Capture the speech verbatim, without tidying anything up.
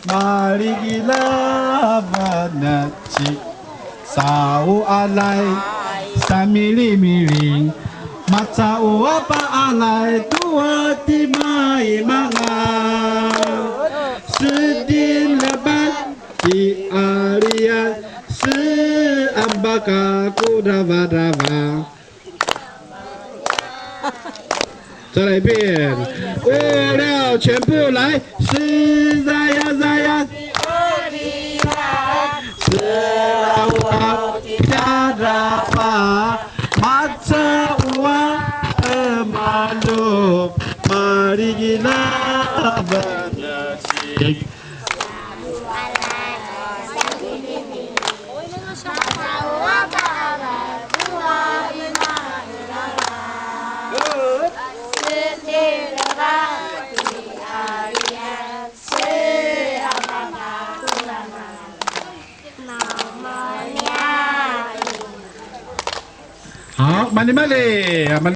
Maligila vanecik, sau alai samilimiling, macau apa alai tua timaimanga. Sedin lebat ti alian, seambaka ku dava-dava. 再来一遍，五六全部来，是呀呀呀，是啊，我的家人吧，马车我的马路，马里拉。 好，慢点，慢点。